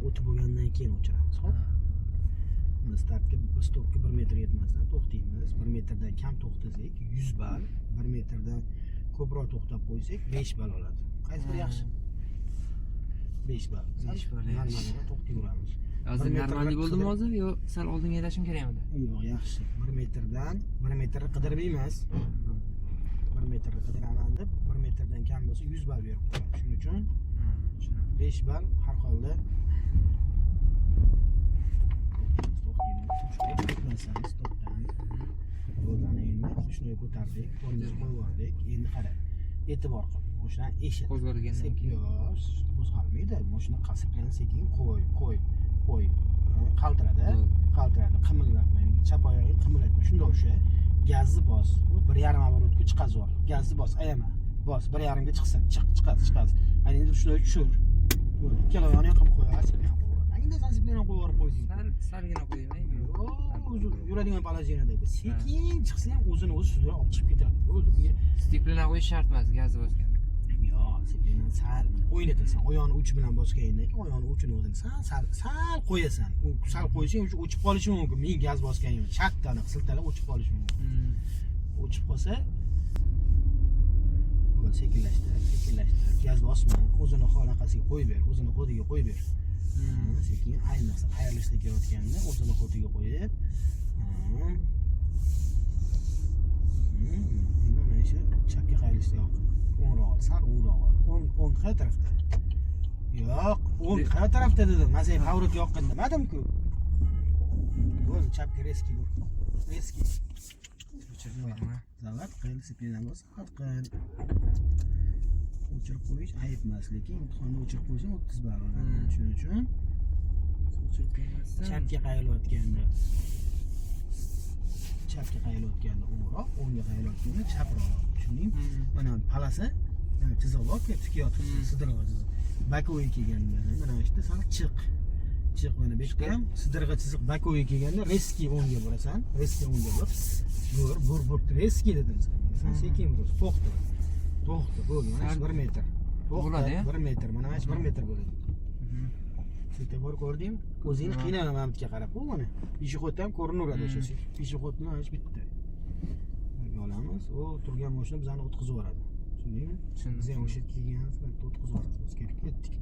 O'tib bo'lgandan keyin o'chiramiz, xo'p? Unda startga, stopga 1 metr yetmasdan to'xtaymiz. 1 metrdan kam to'xtasak 100 ball, 1 metrdan ko'proq to'xtab qo'ysak 5 ball oladi. Qaysi biri yaxshi? 5 ball. 5 ball yaxshi. Normalda to'xtayveramiz. Hozir Bir metrga normalniy bo'ldimi qidir- hozir yo sal oldinga haydashim kerakmidi? Yo'q, yaxshi. 1 metrdan 1 metrni qidirmaymiz. 1 metrni qidiraman deb 1 metrdan kam bo'lsa 100 ball berib qo'yadi. Shuning uchun 5 ball har holda to'xtaymiz. Ketmasdan stopdan. Bo'ldi, ana endi shunday ko'tardik, tormoz qo'yib yubordik. Endi qara, e'tibor qil. Mashinani eshit. Qo'zg'algandan Sekin keyin. yo'q, qo'zg'almaydi. Mashina qasib sekin qo'y, qo'y, qo'y. Qaltiradi, qaltiradi, qimillatma. Endi chap oyog'ing qimillatma. Shunda o'sha gazni bos. Bu 1,5 оборот ga chiqazib yubor. Gazni bos, ayama. Bos, 1,5 ga chiqsin. Chiq, chiqaz, chiqaz. Ana endi shunday tushir. Bo'ldi. Ikkala oyog'ini ham qilib qo'y, сцепление ham qo'yib yubor. Endi san сцепление ham qo'yib yuborib qo'yding. Sal salgina qo'yaymi? Yo'q, o'zi yuradigan положение da. Sekin chiqsa ham o'zini o'zi sudrab olib chiqib ketadi. Bo'ldi. Bunga Сцепление qo'yish shart emas, gazni bosganda. Yo'q, сцепление ni sal o'ynatasan. Oyog'ini uchi bilan bosganingdan keyin oyog'ini uchini o'zini sal sal sal qo'yasan. U sal qo'ysang o'sha o'chib qolishi mumkin. Men gaz bosganimda chatda aniq siltalab o'chib qolishi mumkin. O'chib qolsa bo'ldi, sekinlashtir, sekinlashtir. Gaz bosma, o'zini xonaqasiga qo'yib ber, o'zini ход iga qo'yib ber. Sekin, ayniqsa qayrilishda kelayotganda o'zini ход iga qo'yib, ha. Endi mana shu chapga qayrilishda yo'q. O'ngroq ol, sal o'ngroq ol. O'ng, o'ng qay tarafda? Yo'q, o'ng qay tarafda dedim. Men senga поворот yoqqin demadim-ku. Bo'ldi, chapga резкий bur. Резкий. O'chirib qo'yaman. Завод qil, сцепление bos, zavod qil. O'chirib qo'yish ayb emas, lekin imtihonda o'chirib qo'ysang 30 ball oladi. Shuning uchun O'chirib qo'ymasdan. Chapga qayrilayotganda o'ngroq, o'ngga qayrilayotganda chaproq. Tushundingmi? Mana полоса, mana chiziq bor, tik yotib, sidirg'a chiziq. Боковой kelganda mana shu yerda sal chiq. Chiq, mana bu yerda ham sidirg'a chiziq боковой kelganda резкий o'ngga burasan, резкий o'ngga bur. Bur, bur, bur, резкий dedim senga. Sen sekin bur, to'xta. To'xta, bo'ldi, mana shu 1 metr. To'xta, Bo'ladi, ya? 1 metr, mana shu 1 metr bo'ladi. Svetofor ko'rdingmi? O'zingni qiynama mana bu yerga qarab. U mana пешеход ham ko'rinaveradi o'sha пешеход ni mana shu bitta. Birga olamiz. U turgan mashina bizani o'tkazib yuboradi. Tushundingmi? Tushundim. Biz ham o'sha yerga kelganmiz, bitta o'tkazib yuboradi. Biz kelib ketdik.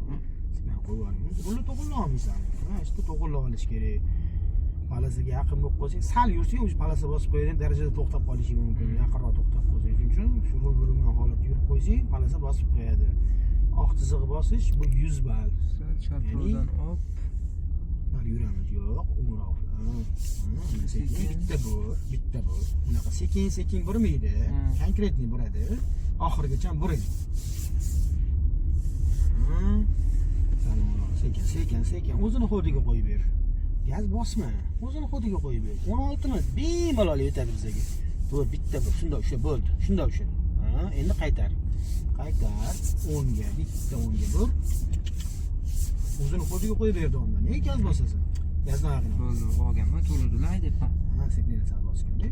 Sen qo'yib yubormaymiz. Rulni to'g'irlab olmaysan. Mana shu yerda to'g'irlab olish kerak. Полоса ga yaqin bo'lib qolsang, sal yursang, o'sha полоса bosib qo'yadigan darajada to'xtab qolishing mumkin. Yaqinroq to'xtab qolsang, shuning uchun shu rul burilgan holatda yurib qo'ysang, полоса bosib qo'yadi. Oq chizig'i bosish bu 100 ball. Sal chaproqdan olib, Nari yuramiz, yo'q, o'ngroq. Ha, ha, sekin bitta bur, bitta bur. Unaqa sekin sekin burmaydi. Конкретный buradi. Oxirigacha buring. Ha. Sal o'ngroq, sekin, sekin, sekin o'zini ход iga qo'yib ber. Gaz bosma. O'zini ход iga qo'yib ber. 16 minut bemalol yetadi bizga. To'g'ri, bitta bur. Shunda usha bo'ldi. Shunda usha. Ha, endi qaytar. Qaytar. O'ngga, bitta o'ngga bur. O'zini ход iga qo'yib berdi onda. Nega gaz bosasan? Gazni oyog'ini. Bo'ldi, olganman, to'g'ri haydayapman. Ha, сцепление sal bosganda.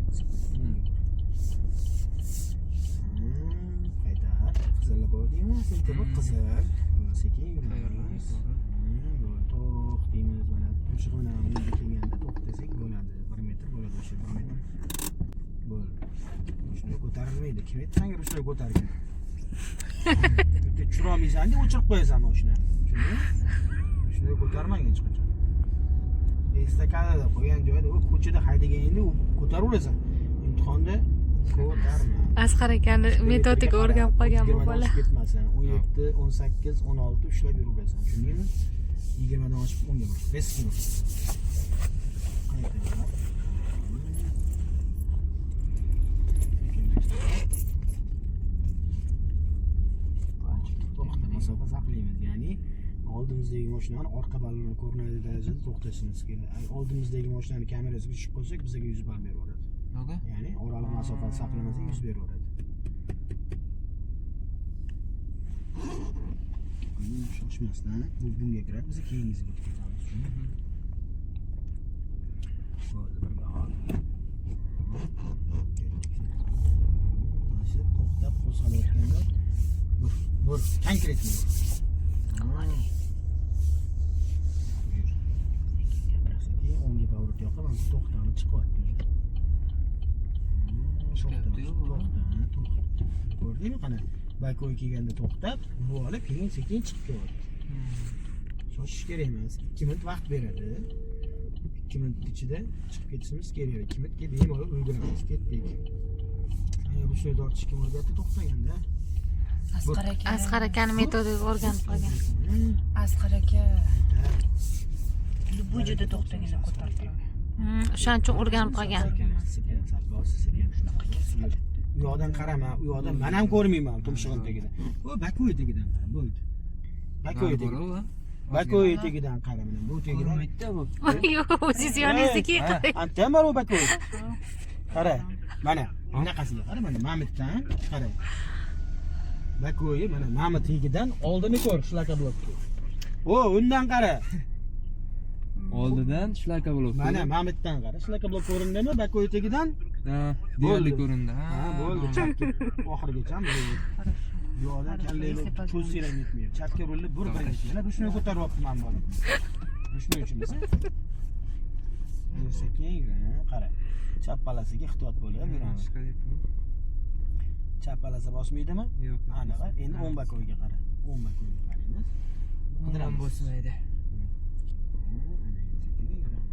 Qaytar. Qizilni ko'rdingmi? Svetofor qizil. Sekin yuramiz. Bo'ldi, to'xtaymiz mana. Tumshug'i bilan bunga kelganda to'xtasak bo'ladi. 1 metr bo'ladi o'sha 1 metr. Bo'ldi. Shunday ko'tarilmaydi. Kim aytdi senga ручной ko'targin? Bitta tushirolmaysan deb o'chirib qo'yasan mashinani. Tushundingmi? Shunday ko'tarmang hech qachon. Estakadada qo'ygan joyda u ko'chada haydaganingda u ko'taraverasan. Imtihonda ko'tarma. Asqar akani metodika o'rganib qolgan bu 20 dan bola. oshib ketmasin. 17, 18, 16 ushlab yuraversan. Tushundingmi? 20 dan oshib o'ngga bur. Резкий bur. Qayta. Sekinlashtir. To'xta, masofa saqlaymiz. Ya'ni oldimizdagi mashinani orqa baloni ko'rinadi darajada to'xtashimiz kerak. Agar oldimizdagi mashinani kamerasiga tushib qolsak, bizga 100 ball beraveradi. Yo'q. Ya'ni oraliq masofani saqlamasak 100 beraveradi. Shoshmasdan bu bunga kiradi, biz keyingisiga o'tib ketamiz. Tushundingmi? Bo'ldi, birga ol. Mana shu to'xtab qo'zg'alayotganda bur, bur, конкретно bur. chiqyapti уже. Chiqyapti-yu bu. To'xta, to'xta. Ko'rdingmi, qani? Боковой kelganda to'xtab, bu olib, keyin sekin chiqib kelyapti. Shoshish kerak emas. 2 minut vaqt beradi. 2 minut ichida chiqib ketishimiz kerak. 2 minutga bemalol ulguramiz. Ketdik. Sanga ручной tortish kim o'rgatdi to'xtaganda? Asqar aka. Asqar akani metodiga o'rganib qolgan. Asqar aka. Любой joyda to'xtaganda ko'tarib turadi. O'shaning uchun o'rganib qolgan. Sekin, sal bos, sekin. U yoqdan qarama, u yoqdan man ham ko'rmayman tumshug'ini tagidan. U боковой tagidan qara, bo'ldi. Боковой tagidan. Боковой tagidan qara, mana bu tagidan. Ko'rinmaydi bu. Yo'q, o'zingiz yoningizda keyin qarang. Anta ham bor u боковой. Qara, mana bunaqasiga qara, mana mamitdan qara. Боковой mana mamit tagidan oldini ko'r, шлакоблок ni. O, undan qara. Oldidan шлакоблок. Mana mamitdan qara. Шлакоблок ko'rindimi боковой tagidan? Ha, deyarli Bo'ldi. ko'rindi. Ha, bo'ldi, chapga oxirigacha bo'ldi. Bu yoqdan kallangni cho'zsang ham yetmaydi. Chapga rulni bir birinchi. Yana ручной ko'taryapti mana bola. Ручной uchun desa. Sekin yur, qara. Chap полоса ga ehtiyot bo'lib yuramiz. Chap полоса bosmaydimi? Yo'q. Aniq. Endi o'ng боковой ga qara. O'ng боковой ga qaraymiz. Qidiramiz. Bosmaydi. Ana endi sekin yuramiz.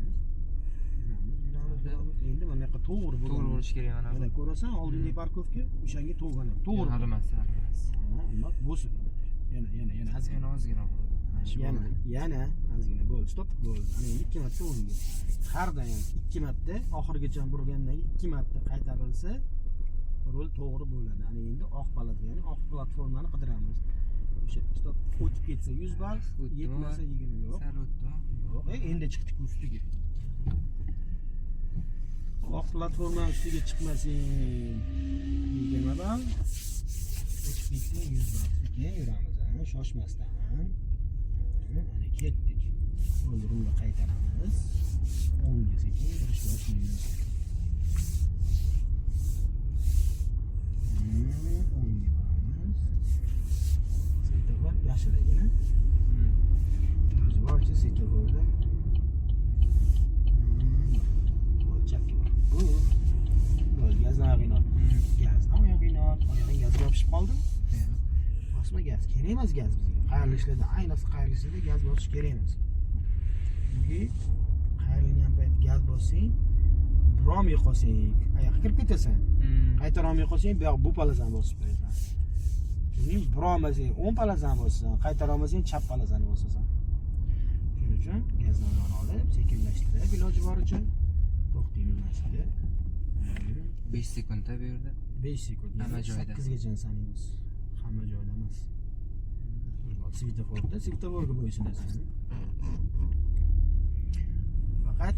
Yuramiz, yuramiz, yuramiz. Endi mana bu yoqqa to'g'ri To'g'ri bo'lishi kerak mana bu. Mana ko'rasan, oldindagi парковка, o'shanga to'g'ri. To'g'ri. Halimas, halimas. Ha, undaq bo'lsin. Yana, yana, yana ozgina. Yana ozgina qoldi. Mana shu Yana, bo'ldi. yana ozgina bo'ldi. Стоп, bo'ldi. Ana endi ikki marta o'ngga. Har doim ikki marta oxirigacha burgandan keyin ikki marta qaytarilsa, rul to'g'ri bo'ladi. Ana endi oq полоса, ya'ni oq platformani qidiramiz. O'sha стоп o'tib ketsa 100 ball, O'tdimi? yetmasa 20 yo'q. Sal o'tdimi? Yo'q, endi chiqdik ustiga. Oq platformani ustiga chiqmasang 20 ball, o'tib ketsang 100 ball. Sekin yuramiz, ha, shoshmasdan. Ha, ana ketdik. Bo'ldi, rulni qaytaramiz. O'ngga sekin burishga boshlaymiz. O'ngga boramiz. Svetofor yashilagina. Iloji boricha svetoforda. Bo'ldi, chapga bor. Bu. Bo'ldi, gazni oyog'ingni ol. Gazni oyog'ingni ol. Oyog'ing gazga yopishib qoldi. Bosma gaz. Kerak emas gaz bizga. Qayrilishlarda, ayniqsa qayrilishlarda gaz bosish kerak emas. Chunki qayrilgan payt gaz bossang, burolmay qolsang, oyoqqa kirib ketasan. Qaytara olmay qolsang, bu yoq bu полоса ni bosib qo'yasan. Shuning burolmasang, o'ng полоса ni bosasan, qaytara olmasang, chap полоса ni bosasan. Shuning uchun gazni oyog'ini olib, sekinlashtirib, iloji boricha to'xtaymiz mana shu yerda. 5 sekundda bu yerda. 5 sekund. Hamma joyda. 8 gacha sanaymiz. Hamma joyda emas. Svetoforda, svetoforga bo'ysunasan. Faqat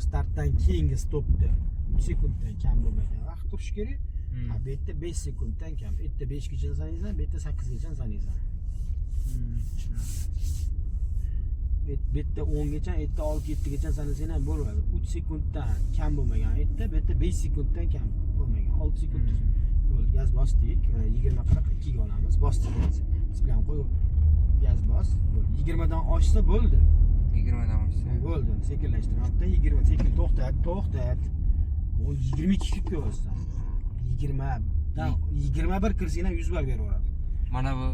startdan keyingi stopda 3 sekunddan kam bo'lmagan vaqt turish kerak. Ha, bu yerda 5 sekunddan kam. Bu yerda 5 gacha sanaysan, bu yerda 8 gacha sanaysan. Bu yerda 10 gacha, bu yerda 6 7 gacha sanasang ham bo'ladi. 3 sekunddan kam bo'lmagan. Bu yerda, bu yerda 5 sekunddan kam bo'lmagan. 6 sekund bo'ldi. Gaz bosdik. 20 42 ga olamiz. Bosdik gaz. Bilan qo'yib gaz bos. Bo'ldi. 20 dan oshsa bo'ldi. 20 dan oshsa. Bo'ldi. Sekinlashtir. Hatto 20 sekin to'xtat, to'xtat. U 22 kirib kelyapsan. 20 dan 21 kirsang ham 100 ball beraveradi. Mana bu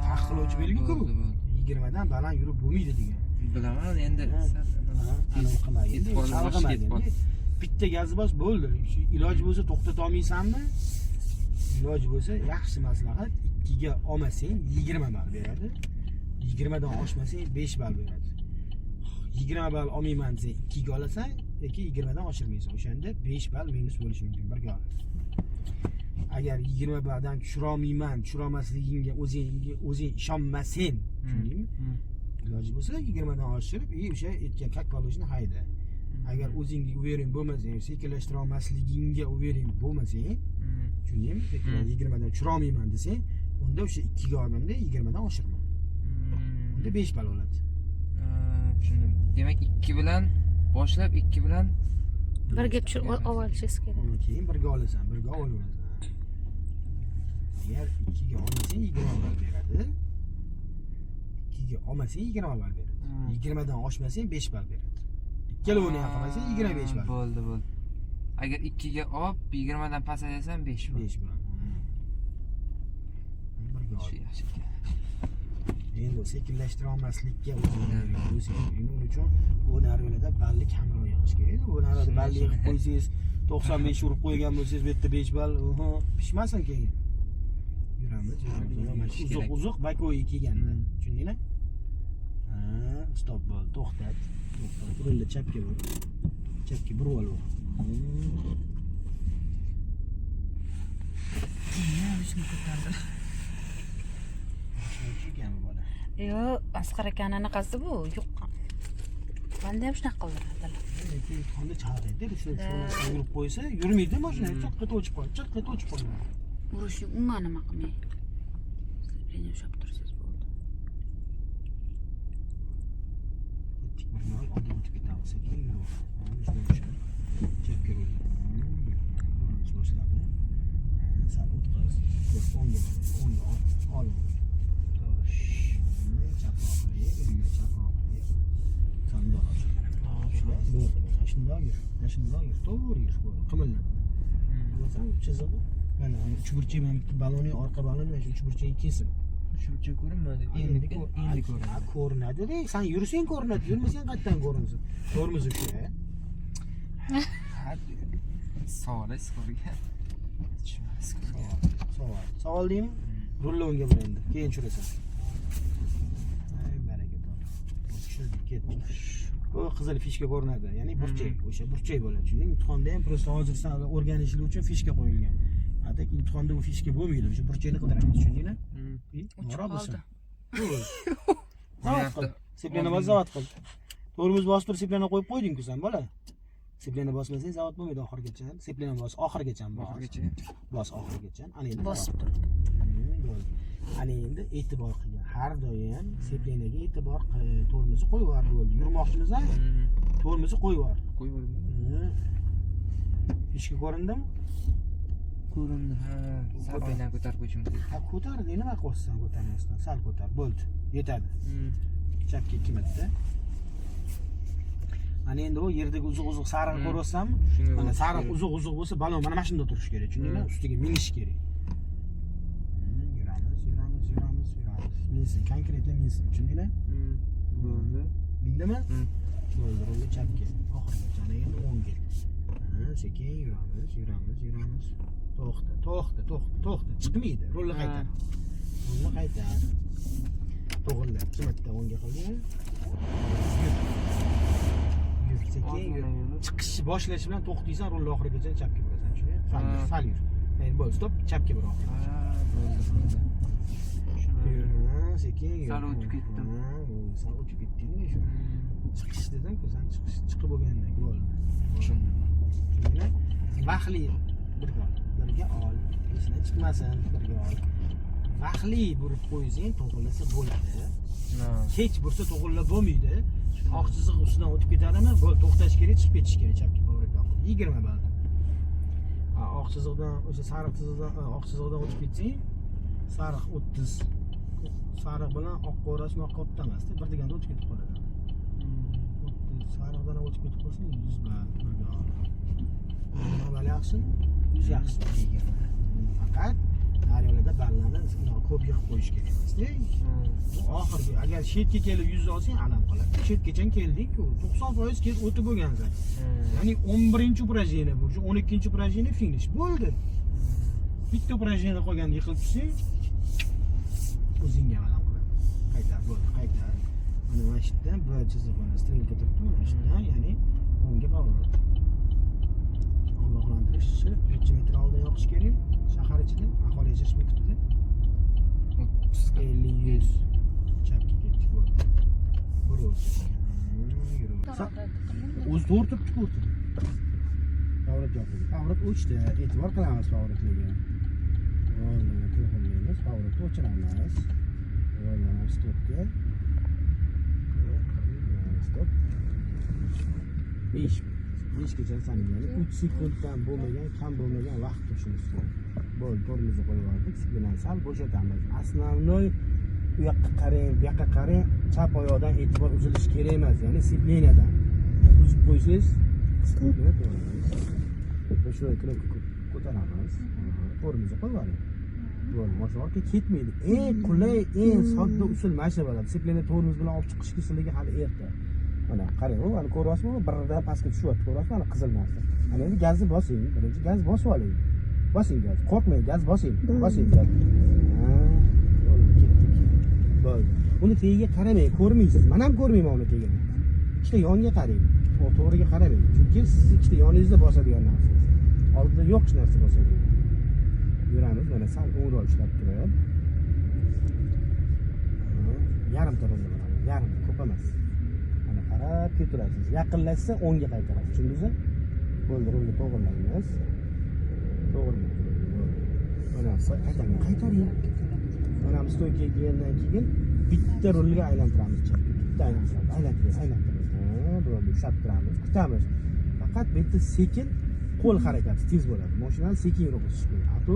Taqiqlovchi belgi-ku bu. Bo'ldi, bo'ldi. 20 dan baland yurib bo'lmaydi degan. Bilaman endi. Ha. Sal Anavi qilmagin. Ketib qoldi, boshi ketib qoldi. Bitta gaz bos bo'ldi. Shu iloji bo'lsa to'xtata olmaysanmi? Iloji bo'lsa yaxshi maslahat, 2 ga olmasang 20 ball beradi. 20 dan oshmasang 5 ball beradi. 20 ball olmayman desang 2 ga olasan yoki 20 dan oshirmaysan. O'shanda 5 ball minus bo'lishi mumkin birga oladi. Agar 20 balldan tushirolmayman, tushirolmasligingga o'zingga o'zing ishonmasang, tushundingmi? Iloji bo'lsa 20 dan oshirib, и o'sha aytgan как положено hayda. Agar o'zingga уверен bo'lmasang, sekinlashtira olmasligingga уверен bo'lmasang, tushundingmi? Sekin 20 dan tushirolmayman desang, unda o'sha 2 ga olganda 20 dan oshirma. Unda 5 ball oladi. Ha, tushundim. Demak, 2 bilan boshlab 2 bilan Birga tushirib olishingiz kerak. Uni keyin birga olasan, birga olaverasan. Agar 2 ga olmasang 20 ball beradi. 2 ga olmasang 20 ball beradi. 20 dan oshmasang 5 ball beradi. Ikkalovini ham qilmasang 25 ball. Bo'ldi, bo'ldi. Agar 2 ga olib 20 dan pasaysam 5 ball. 5 ball. Birga ol. Shu yaxshi ekan. Endi sekinlashtira olmaslikka o'zing endi uning uchun u nari yo'lida balli kamroq yig'ish kerak. U nari yo'lda balli yig'ib qo'ysangiz, 95 urib qo'ygan bo'lsangiz, bu yerda 5 ball, pishmasin keyin. Yuramiz, yuramiz. Mana shu Yurish uzuq kerak. Uzuq боковой kelganda. Tushundinglar? Ha, stop bo'ldi, to'xtat. To'xtat. Rulni chapga bur. Chapga burib ol. Keyin shuni ko'tardi. Boshlovchi ekan bu bola. Yo'q, Asqar akani anaqasi bu, yuqqan. Manda ham shunaqa qildiradilar. Lekin imtihonda chalg'iydi. Shu yurib qo'ysa, yurmaydi mashina, chiq o'chib qoladi, chiq o'chib qoladi. Urishi umuman nima qilmay. Сцепление ushlab tursangiz bo'ldi. Ketdik, bir nol oldin o'tib ketamiz, sekin yuraver. Yuzdan tushar. Chapga rul. Burilish boshladi. Sal o'tqaz. Ko'r, o'ngga bor, o'ngga ol, ol. Chaproq qilib, yur, chaproq qilib. Sandoq bo'ldi, mana shundoq yur, mana shundoq yur, to'g'ri yur, bo'ldi, qimillatma. Bo'lsam chizig'i mana uchburchak, mana bitta balonning orqa baloni mana shu uchburchakni kesib. Uchburchak ko'rinmadi. Endi endi ko'rinadi. Ko'rinadi-da. San yursang ko'rinadi, yurmasang qayerdan ko'rinsin? Tormoz o'sha. Ha, savol ko'rgan. Tushunmas ko'rgan. Savol. Savol deymi? Rulni o'ngga bur endi. Keyin tushirasan. Ay, baraka top. Tushirdik, ketdik. Bu qizil фишка ko'rinadi, ya'ni burchak, o'sha burchak bo'ladi. Tushundingmi? Imtihonda ham просто hozir san o'rganishlik uchun фишка qo'yilgan. А так imtihonda u фишка bo'lmaydi, o'sha burchakni qidiramiz, tushundingmi? O'chib Norozi. qoldi. Zavod qil. Сцепление bos, zavod qil. Tormoz bosib turib сцепление qo'yib qo'yding-ku sen, bola. Сцепление bosmasang zavod bo'lmaydi oxirigacha. Сцепление bos, oxirigacha bos. Oxirigacha. Bos oxirigacha. Ana endi Bosib turib. Bo'ldi. Ana endi e'tibor qilgin. Har doim сцепление ga e'tibor qil. Tormozni qo'yib yubor, bo'ldi. Yurmoqchimisan? Tormozni qo'yib yubor. Qo'yib yubordim. Фишка ko'rindimi? Ko'rindi. Ha, sal aylanib ko'tarib qo'yishim kerak. Ha, ko'tar, nima qilyapsan ko'tarmasdan? Sal ko'tar, bo'ldi. Yetadi. Chapga 2 marta. Ana endi u yerdagi uzuq-uzuq sariq ko'ryapsanmi? Shunga Mana o'tish sariq kerak. Uzuq-uzuq bo'lsa, balon mana shunda turishi kerak, tushundingmi? Ustiga minish kerak. Yuramiz, yuramiz, yuramiz, yuramiz. Minsin, конкретно minsin, tushundingmi? Bo'ldi. Mindimi? Hmm. Bo'ldi, rulni chapga. Oxirigacha, ana endi o'ngga. Ha, sekin yuramiz, yuramiz, yuramiz. To'xta, to'xta, to'xta, to'xta. Chiqmaydi. Rulni qaytar. Rulni qaytar. To'g'irla. Ikki marta o'ngga qildingmi? Yur. Yur, sekin yur. Chiqish boshlashi bilan to'xtaysan, rulni oxirigacha chapga burasan, tushundingmi? Sal yur, sal yur. Endi bo'ldi, stop, chapga bur oxirigacha. Ha, bo'ldi, bo'ldi. Yur, ha, sekin yur. Sal o'tib ketdim. Ha, sal o'tib ketding shu. Chiqish dedim-ku, san chiqish chiqib bo'lgandan keyin bo'ldi. Tushundim. Tushundingmi? Vaqtli birga ol, birga ol. Esdan chiqmasin, birga ol. Vaqtli burib qo'ysang, to'g'rilasa bo'ladi. Kech bursa to'g'rilab bo'lmaydi. Oq chiziq ustidan o'tib ketadimi? Bo'ldi, to'xtash kerak, chiqib ketish kerak chapga поворот yoqib. 20 ball. Ha, oq chiziqdan, o'sha sariq chiziqdan, oq chiziqdan o'tib ketsang, sariq 30. Sariq bilan oqqa orasi unaqa katta emasda, bir deganda o'tib ketib qoladi. 30 sariqdan ham o'tib ketib qolsang 100 ball birga ol. 20 ball yaxshimi? 100 yaxshi. Faqat nari ballarni unaqa ko'p yig'ib qo'yish kerak emasda. Bu oxirgi, agar shetga kelib 100 olsang alam qoladi. Shetgacha keldik-ku, 90% kelib o'tib bo'lgansan. Ya'ni 11-упражнение bu. Shu 12-упражнение finish bo'ldi. Bitta упражнение qolganda yiqilib tushsang, o'zingga alam qiladi. Qaytar, bo'ldi, qaytar. Mana shu yerdan B chiziq, mana стрелка turibdi, mana shu yerdan, ya'ni o'ngga поворот. Ogohlantirishchi necha metr oldin yoqish kerak? Shahar ichida, aholi yashash punktida 50 100 chapga ketdik, bo'ldi. Buril. O'zi to'g'ri turibdi-ku o'rtada. Поворот yopildi. Поворот o'chdi. E'tibor qilamiz поворот larga. Bo'ldi, to'g'rilaymiz, поворот ni o'chiramiz. Bo'ldi, stopga. Stop. 5 5 gacha sanaymiz. Ya'ni 3 sekunddan bo'lmagan, kam bo'lmagan vaqt turishimiz kerak. Bo'ldi, tormozni qo'yib yubordik. Bilan sal bo'shatamiz. Основной u yoqqa qarang, bu yoqqa qarang, chap oyoqdan e'tibor uzilishi kerak emas, ya'ni сцепление dan. Buzib qo'ysangiz, qisqa to'g'ri. Shunday knopka ko'taramiz. Tormozni qo'yib yuboring. Bo'ldi, mashina orqaga ketmaydi. Eng qulay, eng sodda usul mana shu bo'ladi. Сцепление tormoz bilan olib chiqishga sizlarga hali erta. Mana qarang, u mana ko'ryapsizmi? Birdan pastga tushyapti, ko'ryapsizmi? Mana qizil narsa. Ana endi gazni bosing. Birinchi gaz bosib oling. Bosing gaz. Qo'rqmang, gaz bosing. Bosing gaz. Ha, bo'ldi, ketdik. Bo'ldi. Uni tagiga qaramang, ko'rmaysiz. Men ham ko'rmayman uni tagini. Ikkita yonga qarang. To'g'riga qaramang. Chunki siz ikkita yoningizda bosadigan narsangiz. Oldida yo'q hech narsa bosadigan. Yuramiz, mana sal o'ngroq ushlab turib. Ha, yarimta rulni boramiz. Yarimta, ko'p emas. Mana qarab keturasiz. Yaqinlashsa o'ngga qaytarasiz. Tushundingizmi? Bo'ldi, rulni to'g'irlaymiz. To'g'irlaymiz. Bo'ldi. Mana qaytaring, qaytaring. Mana bu стойка ga kelgandan keyin bitta rulga aylantiramiz chapga. Bitta aylantiramiz, aylantiramiz, aylantiramiz. Ha, bo'ldi, ushlab turamiz, kutamiz. Faqat bu yerda sekin qo'l harakati tez bo'ladi. Mashinani sekin yurg'izish kerak. А то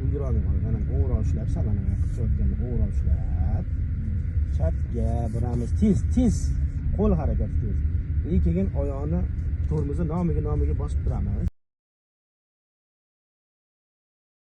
ulgurolmay qoladi. Mana o'ngroq ushlab, sal mana qichayotganda o'ngroq ushlab, chapga buramiz. Tez, tez qo'l harakati tez. Keyin oyoqni tormozni nomiga nomiga bosib turamiz.